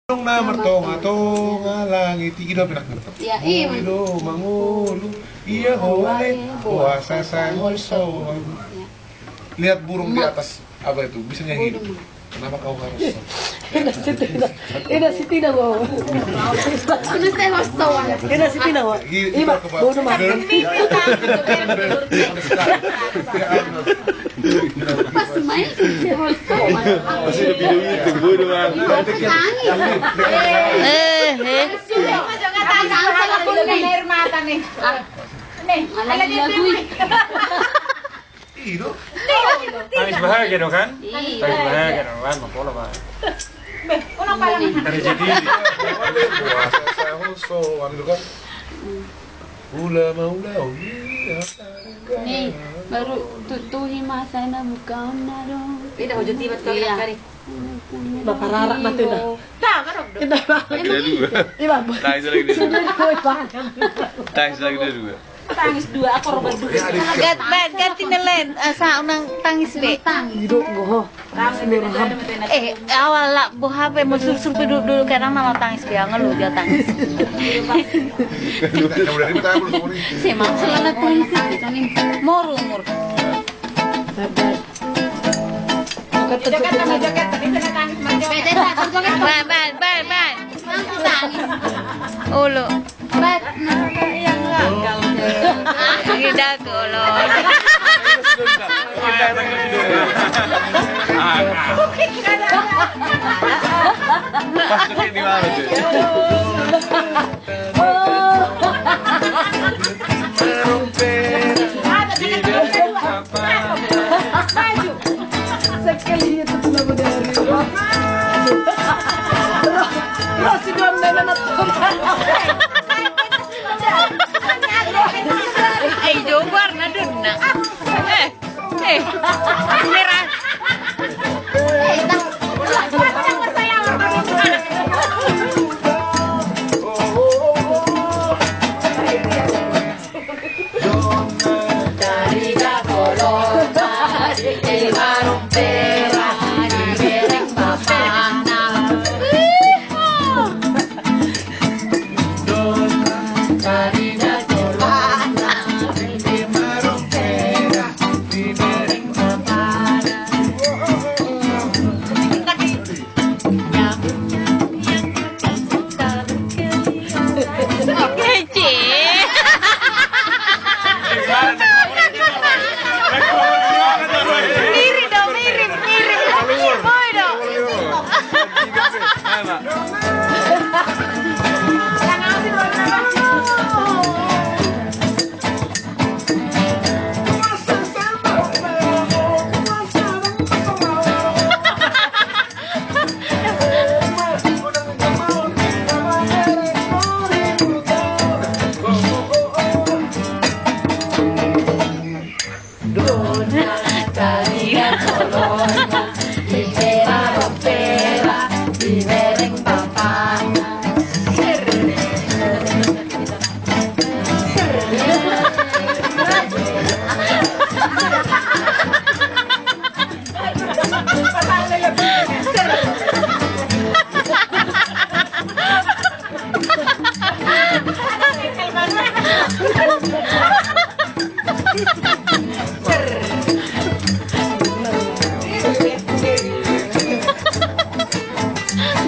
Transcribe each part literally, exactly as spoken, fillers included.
Burung na martonga-tonga langit. Tinggi do, penak. Ia, i. Boi do mangolu ia ho ale, boasa sangol soang. Ia. Lihat burung di atas apa itu, bisa nyanyi. Burung. Kenapa kau harus? Ina sitina, ina sitina, bo. Ina sitina, bo. Iba, bo, no, mas. Pas main, masih ada video itu, bodoh, Bang. Eh, eh. Air mata nih. Ah. Nih, ada di lagu. Ido. Tangis bahagia do kan? Iya. Tangis bahagia do kan, mapola ba. Rezeki. Puasa sahur soang do kan. Ula maula, oh iya. Nih, baru tutuhi masa na bukaon na do. Ida, hujut tiba tuh kali. Bapak Rara mati dah. Dah, kan? Dah, Bang. Lagi dia dua. Iya, Bang. Tangis lagi dia dua. Sudah, gue, Bang. Tangis lagi dia dua. Tangis dua, aku robot dua. Gat, bet, ganti nelen. Asa unang tangis be. Tangis dong, gue. Tangis be. Eh, awal lah, bo H P mau sur-sur dulu, dulu karena malah tangis be, ngeluh dia tangis. Si maksud anak tangis. Mor umur. Bet, bet. Joget sama joget, tapi kena tangis sama joget. Bet, bet, bet, joget. Bae, bae, bae, bae. Langsung tangis. Olo. Bat, nah, yang gagal. Tidak, olo. Masuknya di mana tuh? Sekali itu tuh lagu dari. Terus si Don Lennon nonton. Eh, jobar na Don na. Eh. Eh, merah. Mirip dong, mirip, mirip. Woi dong.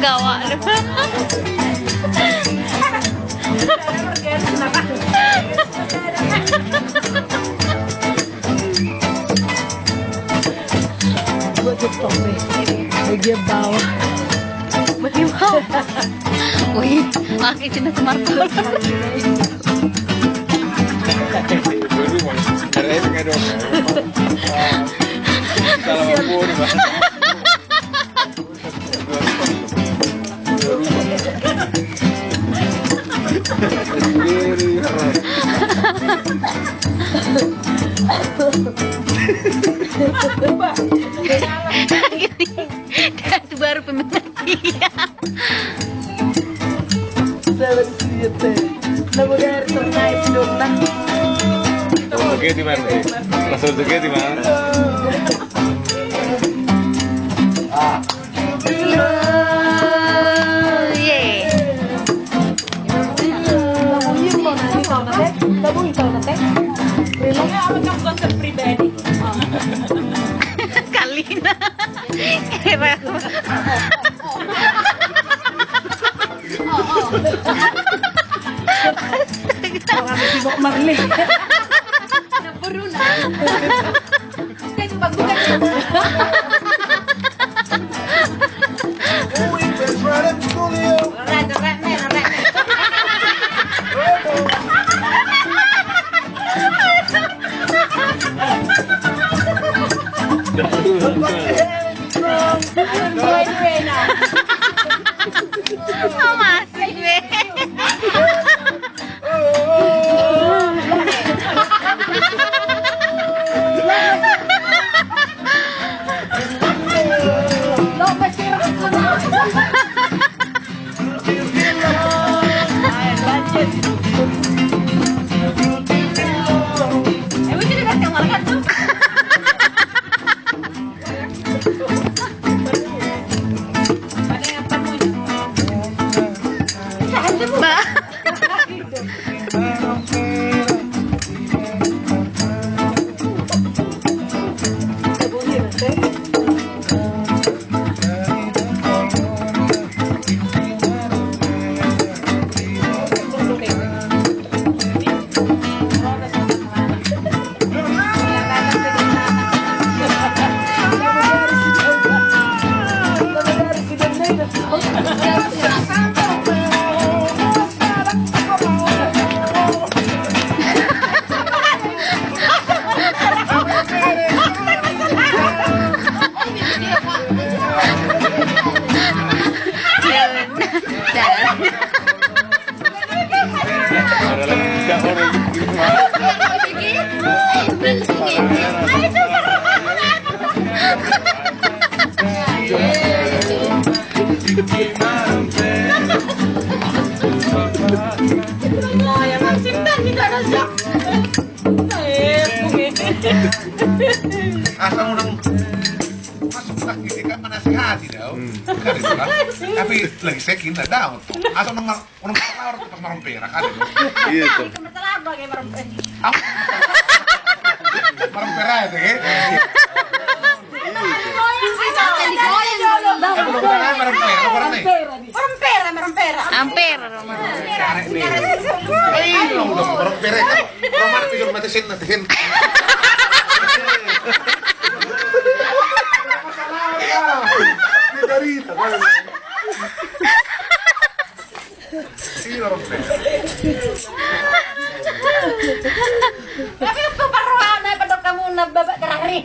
Gawat lu. Gua jepang nih. Bagian bawah. Bagian bawah. Wih, pakai cinta smartphone. Salah mau, Bang. Itu baru pemain. Iya. Oke, di mana? Langsung oke, di mana? Ah. Kira. Orang sibuk merlin. Nampuruna. Bukan, bukan, bukan. Alright, alright, man, alright. Masuk, be. Asa unang masuk lagi, dia kan menasihati, tau. Hmm. Kan itu kan. Tapi lagi saya kira, tau tuh. Asa unang mar-, unang martelor tuh pas marompe, kan itu. Iya, tuh. Martelor bagai marompe. Apa? Marompe aja, ya. Marompe, marompe. Marompe, marompe. Ampera, Roman. Eh, lo udah marompe, kan? Roman, tidur mati sen, mati sen. Ini dari itu, kan? Tapi itu parrohana, pedok kamu, na, babak terakhir.